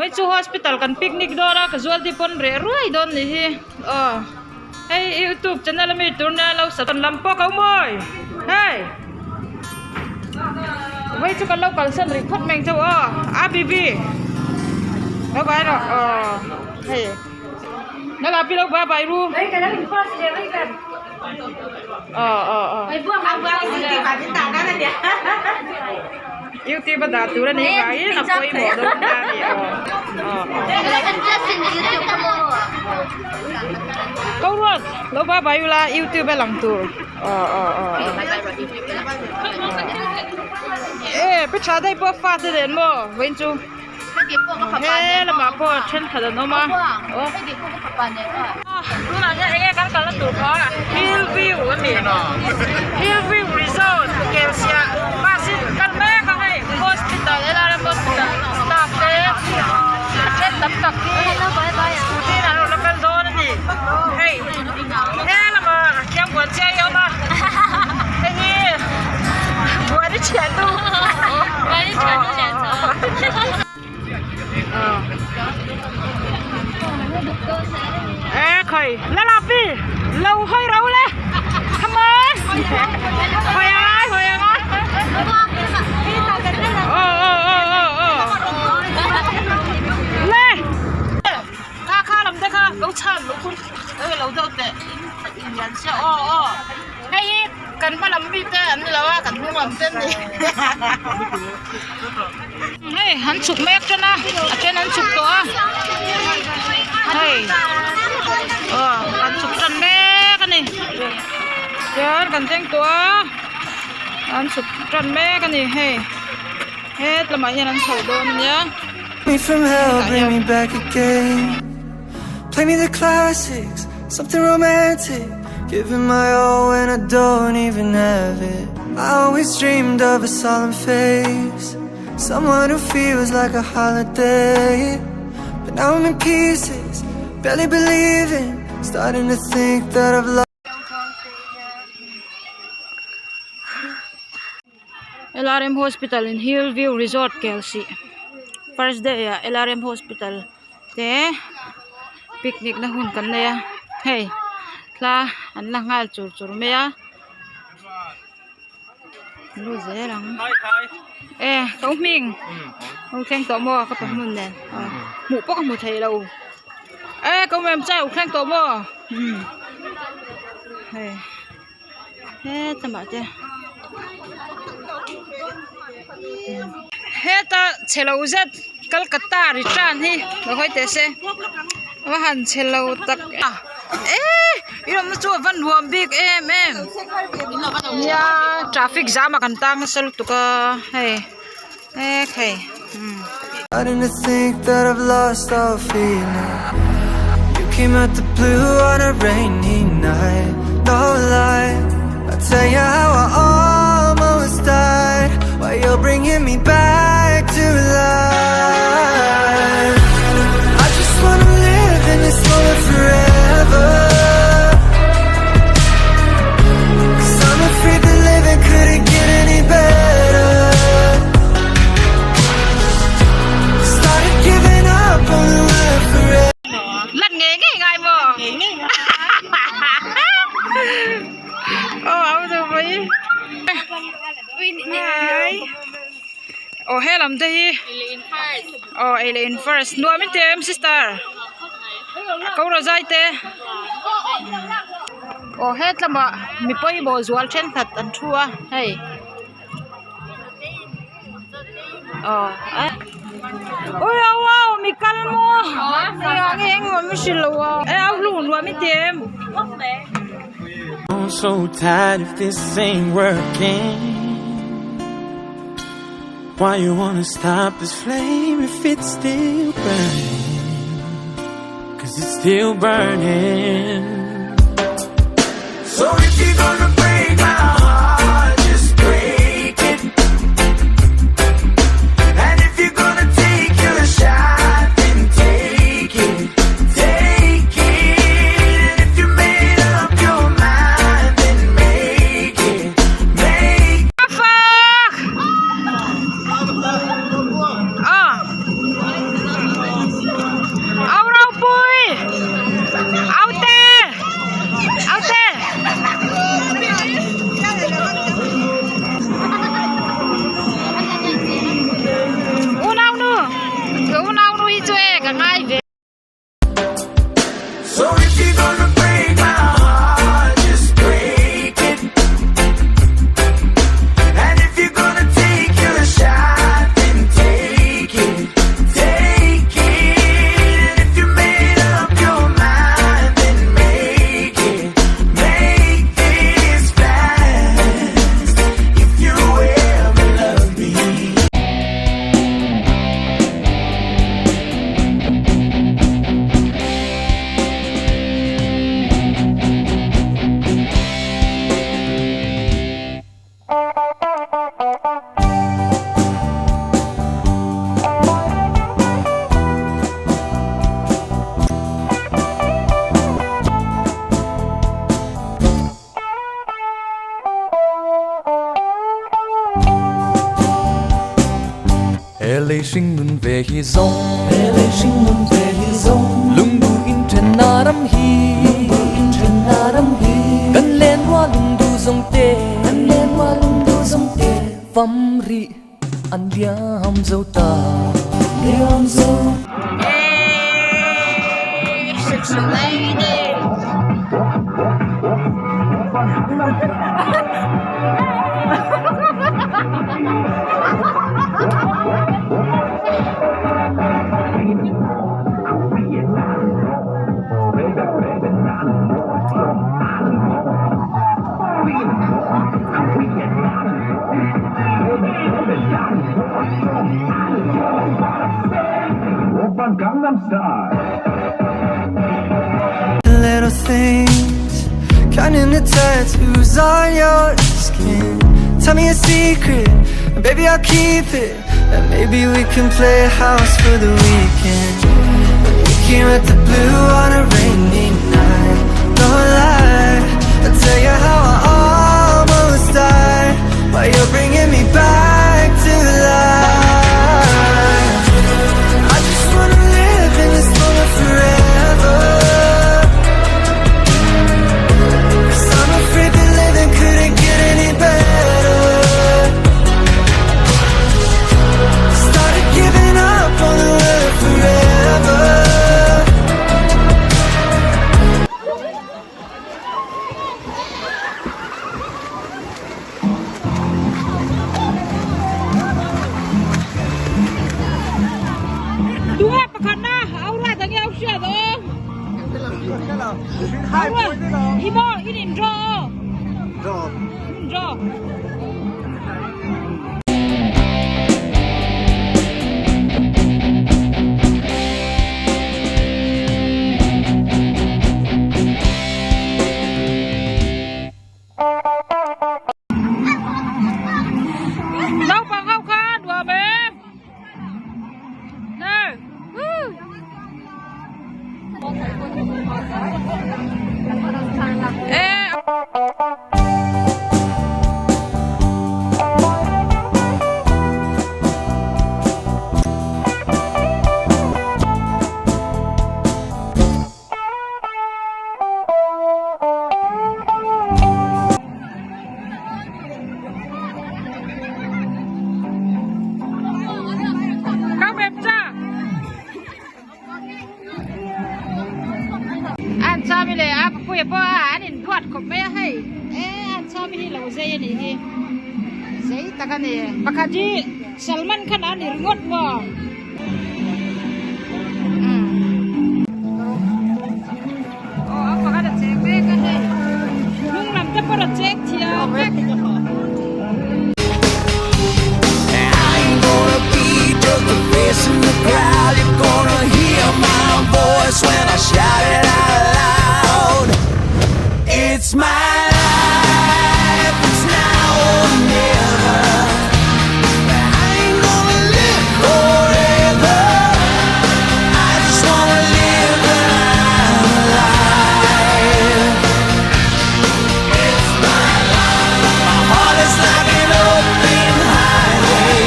Vei chu hospital kan picnic dawn a casualty pawn reh ruai dawn nih hi aw hei youtube channel ami tur nia lo sub lam pawh ka awm awi hei vei chu kan lo kalsan rih phawt mai ang chauh aw a bibi lo bai rawh aw hei na la pi lo ba bai ru aw aw aw youtube a dah tur a nih vangin a pawimawh dawn ta a ni aw aw ko ruat lo ba bai ula youtube a lang tur aw aw aw e pe tha daih pawh fa te nen maw vawiin chu he lamah pawh thenkhat an awm a aw tunah hian enge kan kalna tur kha hill view a ni hill view resort kelsiah bus in kal mek a hei hospital helai hospital staff te a then tam tak hi scooty in an rawn la kal dawn a ni hei he lamah khiangbuan chiai a awm a hei hi buan i thian nu. E khai la la pi lo hoi ro le come on hoi ai hoi ai oh oh oh oh oh le kha kha lam te kha lo chan lo khun lo deuh teh in lian sia aw aw hei hi kan hma lam mi te an ni lo a kan hnung lam te an ni hei an chhuk mek tan a a then an chhuk tawh a hei aw an chhuk tan mek a ni chuan kan thleng tawh a an chhuk tan mek a ni hei het lamah hian an chho dawn a nia. Me from hell, bring me back again. Play me the classics, something romantic. Giving my all when I don't even have it. I always dreamed of a solemn face, someone who feels like a holiday. But now I'm in pieces, barely believing, starting to think that I've lost. LRM Hospital in Hill View Resort Kelsih first day ah LRM Hospital te picnic na hun kan nei a hei thla an la nghal chur chur mai a lu zel ang e ka u hming ka u thleng tawh maw ka pa hmun nen hmuh pawh ka hmu thei lo e ka u mem chai u thleng tawh maw hei. Hetlama te heta chhe lo zet Calcutta return hi lo hawi teh se a va han chhe lo tak e i awmna chu a va nuam bik em em nia traffic jam ah kan tang nasa lutuk a hei ekhei umm. Starting to think that I've lost all feeling. You came out the blue on a rainy night. No lie, I tell you how I almost died. Why you're bringing me back to life. I just wanna live in this moment forever. Cause I'm afraid that living couldn't get any better. Started giving up on the life forever. Lan ngei ngei ngai maw? Aw au zo mai. Hi. Aw he lam te hi. Aw ei leh in first. Nuam in ti em sister? Ko rawzai te. Aw he tlama mi pawimawh zual thenkhat an thu a hei. Aw ui au au mi kal maw nge engmah mi hrilh lo a e au hlu nuam in ti em. I'm so tired if this ain't working. Why you wanna stop this flame if it's still burning? Cause it's still burning. So if you're gonna break my heart, just break it. And if you're gonna take your shot, then take it, take it. And if you made up your mind, then make it, make Fuck! Ah. hring nun ve hi zawng He lei hring nun ve hi zawng Lungduh in then na ram hi Lungduh in then na ram hi Kan len rua lungduh zawng te Kan len rua lungduh zawng te Fam rih an liam zo ta Liam zo Sexy lady. Little things, counting the tattoos on your skin. Tell me a secret, and baby I'll keep it. And maybe we can play house for the weekend. We came at the blue on a rainy night. No lie, I tell you how I almost died, but you're bringing me back to life. I just wanna live in this moment forever. Cause I'm afraid that living couldn't get any better. Started giving up on the world forever. Tunge pakhat na aura dange au hriat aw. Aura hi maw in in draw aw. Draw. Draw. Naupang ho kha nuam em? Nè. Ê. Các đẹp cha. An chami le a papuia pawh a an in duat khawp mai a hei e an chami hi lo zei a nih hi zei tak a ni pakhat hi Salman Khan a ni ringawt maw. Aw a pakhat a cheng mek a hei hnung lam te pawh a cheng thiam vek. I ain't gonna be just a face in the crowd. You're gonna hear my voice when I shout it out loud. It's my life, it's now or never. I ain't gonna live forever. I just wanna live when I'm alive. It's my life. My heart is like an open highway.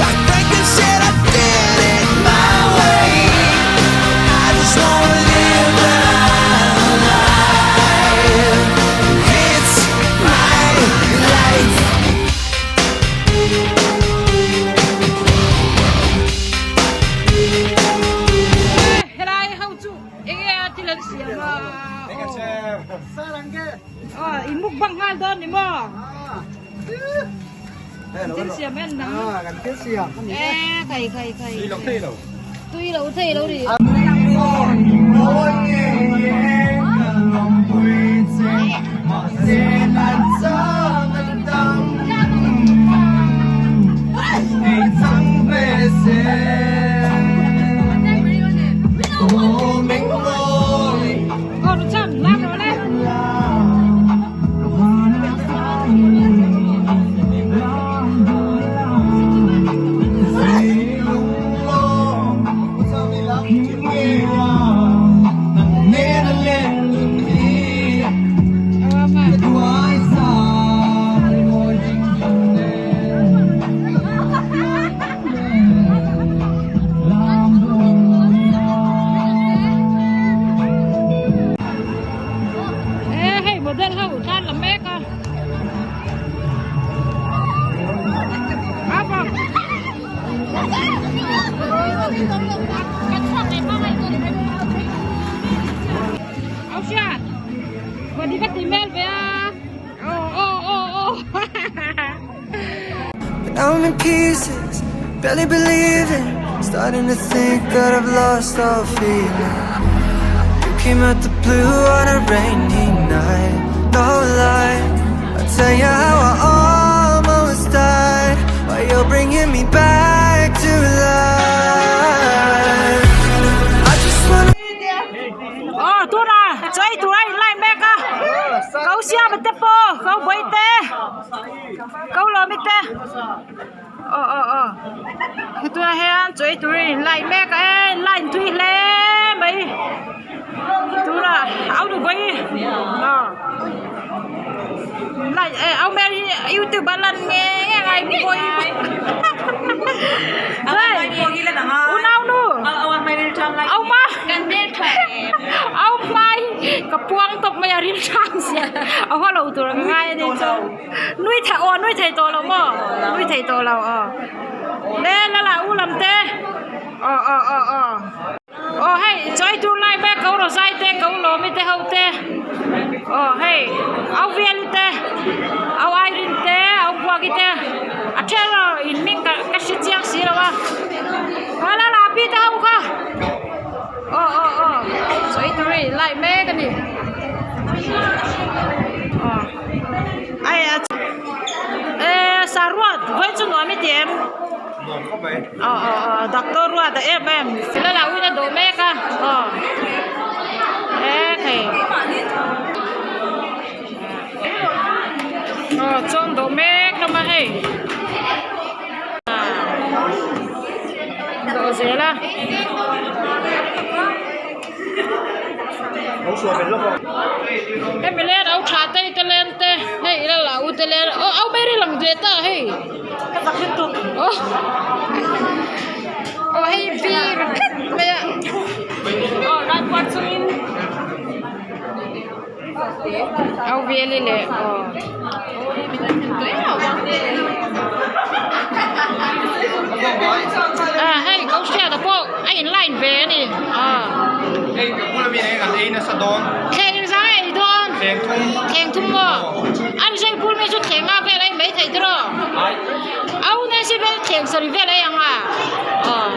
I think I said I did it my way. I just wanna live when I'm alive. It's my life. Helai ho chu enge a thil an siam a aw in mukbang nghal dawn ni maw thil siam en nang e khai khai khai tui lo thei lo ni. Aw nu cham lak rawh le. come in pieces, barely believing. Starting to think that I've lost all feeling. You came out the blue on a rainy night. No lie, I tell you how I almost died. While you're bringing me back to life. I just wanna. Aw tuna chawi tur a inline mek a ko siam te pawh ko buai te ko lawmi te aw aw aw hetunah hian chawi tur a inline mek a e line tui hle mai tunah au nu vawi aw line eh au mary youtube a lan nge nge ngai pawh unau nu au ma au hmai ka puang tawp mai a ril hrang sia a haw lo tur ang ngai a ni chu nui thei aw nui thei tawh lo maw nui thei tawh lo aw le la la u lam te aw aw aw aw aw hei chawi tur lai mek ko rawzai te ko lawmi te ho te aw hei au viali te au airin te au buaki te a then erawh in hming ka ka hre chiang si lo a a la la pi te ho kha aw aw aw chawi tur hi lai mek a ni aw ai a eee saruat vawi chu nuam i ti em. Aw aw aw doctor ruat a em em la la uin a dawh mek a aw he hei aw chuan dawh mek hlawm a hei dawh zel a. Hemi len au tha te te len te hei ila la u te len aw au mai ri lang ve ta hei. Ka zak lutuk. Aw aw hei bir tlat mai a. Aw raipuar chungin au veli leh aw. Ah hei ko hriat ah pawh a in line ve a ni ah. Hei ka bula mi eng an ei nasa dawn. Thleng zang a ei dawn. Thleng thum. Thleng thum maw. An zai bul mi chu thleng nga vel a ei mai thei tiraw. Au Nancy vel thleng sarih vel a ei ang a. Aw.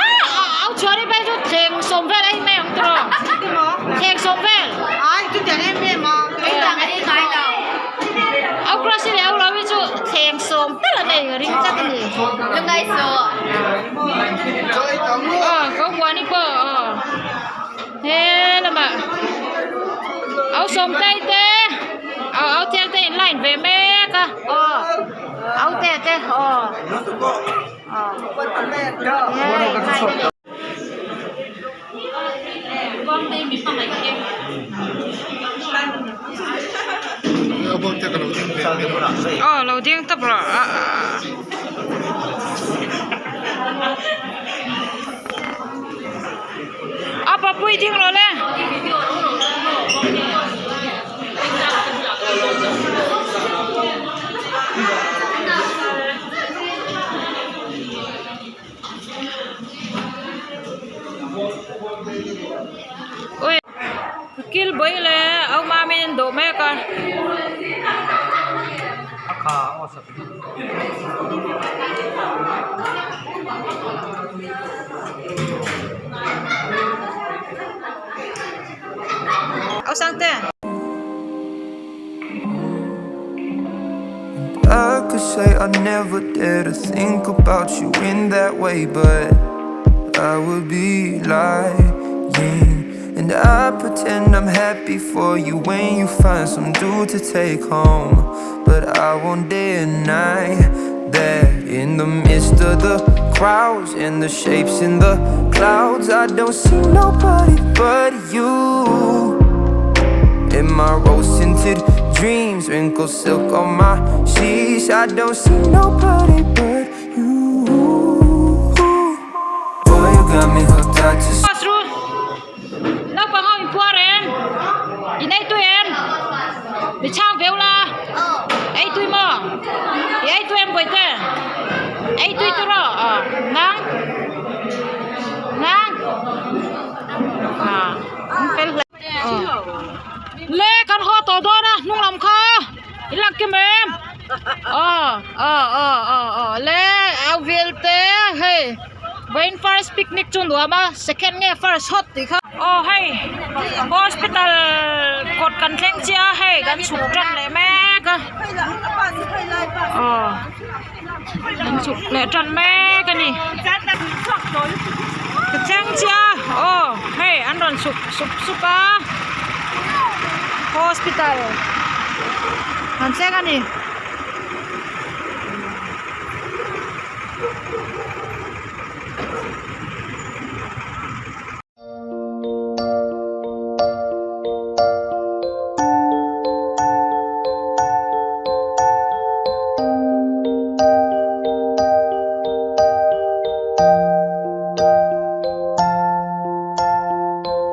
Ah au chhuah ri vel chu thleng sawm vel a ei mai ang tiraw. Thleng sawm vel. Ai chutiang em em a. Chutiang a ei ngai lo. Au Gracie leh au Lawi chu thleng sawm tal an ei ring tlat a ni. Lungai suh. Aw ko Muani pawh aw he lamah au Sawmtei te au au Thiang te in line ve mek a aw au te te aw aw he in line a ni. Aw lo ding tawp rawh a papui ding rawh le. Kil bawi leh au mami an dawh mek a. Au sang te. I could say I never dare to think about you in that way But I would be lying And I pretend I'm happy for you when you find some dude to take home But I won't deny that in the midst of the crowds And the shapes in the clouds I don't see nobody but you In my rose-tinted dreams Wrinkled silk on my sheets I don't see nobody but you Boy, you got me hooked, I just Naupang ho inphuar em? In ei tui em? Mi chhang veu la. Ei tui maw? I ei tui em Bawihte? Ei tui tur aw? Aw. Nang? Nang? Ah, an fel hle. Aw. Le kan haw tawh dawn a hnung lam kha i lak kim em? Aw, aw, aw, aw, aw. Vawiin first picnic chu nuam a second nge first hot tih kha. Aw hei hospital kawt kan thleng chiah a hei kan chhuk tan leh mek a aw kan chhuk leh tan mek a ni ka thleng chiah a aw hei an rawn chhuk sup sup a hospital kan thleng a ni.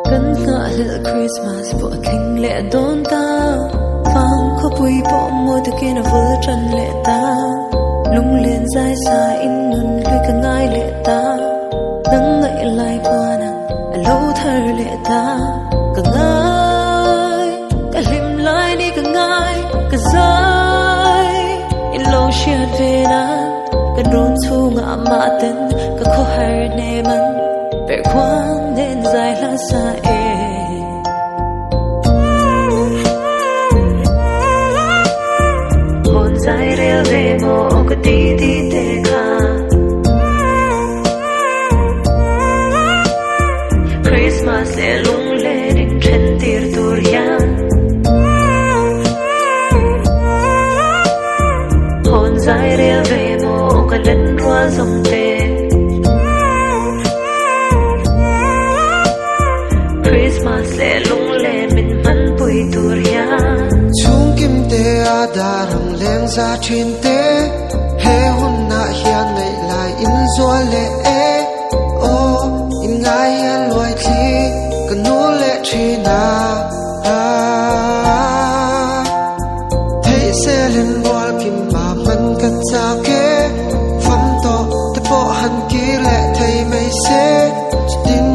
Kan nghahhlelh Christmas pawh a thleng leh dawn ta Vang khawpui pawh mawi takin a vul tan leh ta Lunglen zai sa in nun hlui ka ngai leh ta Nang ngaih lai puan ang a lo thar leh ta Ka ngai ka hlim lai ni ka ngai ka zai In lo hriat ve nan kan rawn chhungah mah ten ka khawhar hnem an Perhkhuang nen zai hla sa e. Hon zai rel ve maw ka ti ti te kha Christmas leh lunglen in then tir tur hian Hon zai rel ve maw ka len rual zawng te Christmas leh lunglen min hman pui tur hian. Chhungkim te a dar ang leng za thin te he hunah hian ngaih lai in zual leh e aw in ngai hian luai thli ka nu leh thin a Theih selin rual kim ma hman ka chak e fam tawh te pawh han kir leh thei mai se chutin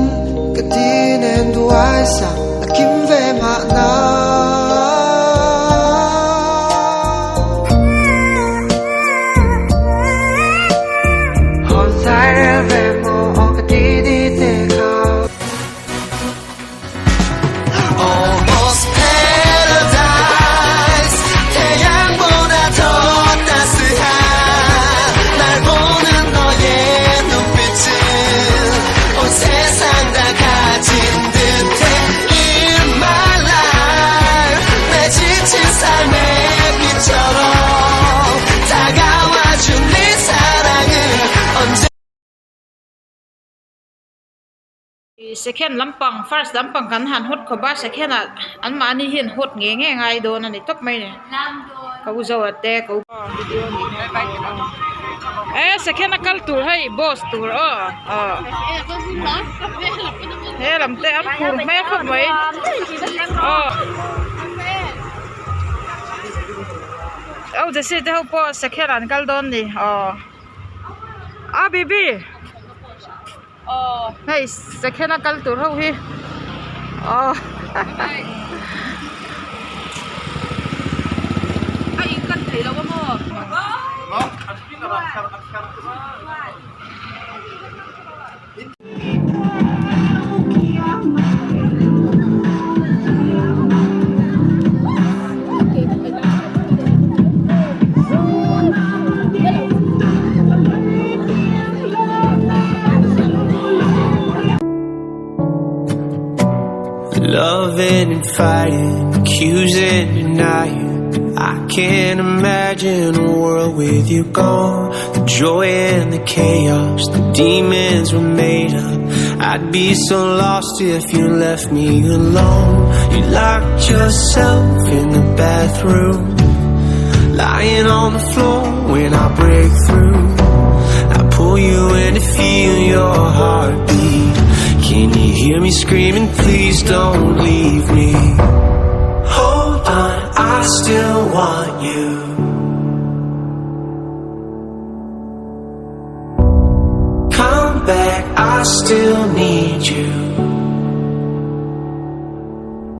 ka ti nen duai sak a kim ve mahna. Hawn zai rel ve maw aw ka ti ti te kha. Almost paradise 태양보다 더 따스한 날 보는 너의 눈빛은 온 세상 다 가진 듯해 In my life 내 지친 삶의 빛처럼 다가와준 네 사랑을 언제 Second lampang first lampang kan han hot khawp a second ah an mahni hian hot nge nge ngai dawn a ni tawp mai ni ka u zo a te ka u e second a kal tur hei boss tur aw aw he lam te an phur hmel khawp mai aw au jessy te ho pawh second ah an kal dawn a ni aw a bibi. Hei second a kal tur ho hi aw Loving and fighting, accusing, denying. I can't imagine a world with you gone. The joy and the chaos, the demons were made up. I'd be so lost if you left me alone. You locked yourself in the bathroom, lying on the floor when I break through. I pull you in to feel your heartbeat. Can you hear me screaming? Please don't leave me. Hold on, I still want you. Come back, I still need you.